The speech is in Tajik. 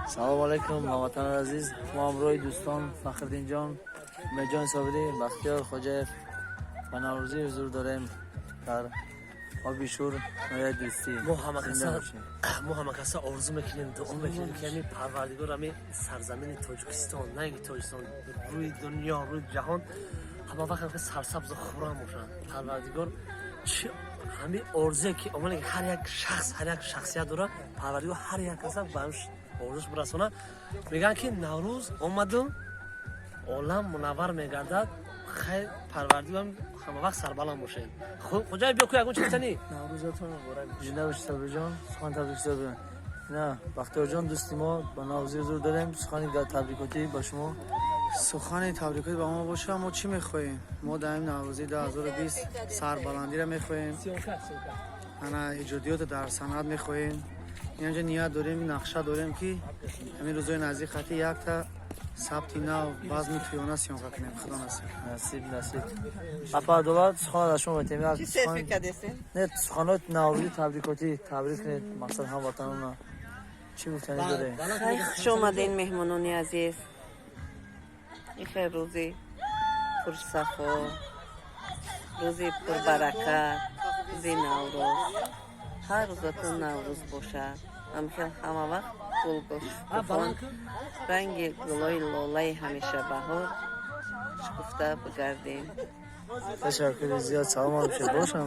Салом алейкум, ҳамватанони азиз. Мо ҳамроҳи дӯстон Фахриддинҷон, Умедҷон Собирӣ, Бахтиёр Хоҷаев ба Наврӯзӣ ҳузур дорем дар Оби Шур, ноҳияи Дӯстӣ. Мо ҳама Зинда каса бошед. Мо ҳама каса орзу мекунем, дуо мекунем, ки ҳамин Парвардигор ҳамин сарзамини Тоҷикистон, на ин ки Тоҷикистон, рӯи дунё, рӯи ҷаҳон ҳама вақт ҳам сарсабзу хуррам бошанд. Парвардигор чи ҳамин орзуе ки омоне ки ҳар як шахс, ҳар як шахсият дорад, Парвардигор ҳар як каса ба ҳамш орзуш бирасона. Мегӯянд, ки Наврӯз омаду олам мунаввар мегардад. Хайр, Парвардигор, ҳама вақт сарбаланд бошед. Хоҷаев, биё ку, ягон чи гуфтанӣ. Наврӯзатон муборак. Зинда бошед, Собирҷон. Сухан табрик собир. На, Бахтиёрҷон, дӯсти мо, ба Наврӯзӣ ҳузур дорем. Сухани табрикотӣ ба шумо. Сухани табрикотӣ ба мо боша, мо чӣ мехоҳем? Мо дар ин Наврӯзи 2020 сарбаландиро мехоҳем, ана эҷодиётро дар санъат мехоҳем. Инҷа ният дорем, нақша дорем, ки ҳамин рӯзои наздик хати якта сабти нав, базми тӯёна съёмка кунем, Худо насиб. Насиб, насиб. Апа Адолат, сухан аз шумо метем. Як Чӣ сухан селфи кардесен? Не, суханот наврӯзӣ, табрикотӣ, табрик кунед, мақсад ҳамватанона. Чӣ гуфтанӣ доред? Хай, хуш омаден, меҳмонони азиз. Ихе рӯзи пурсафо, рӯзи пурбаракат, рӯзи Наврӯз. Ҳар рӯзатон Наврӯз бошад. Ҳамхел ҳама вақт гулгул шукуфон, ранги гулои лолаи ҳамешабаҳор шукуфта бигардем. Ташаккури зиёд, саломат бошед. Бошам.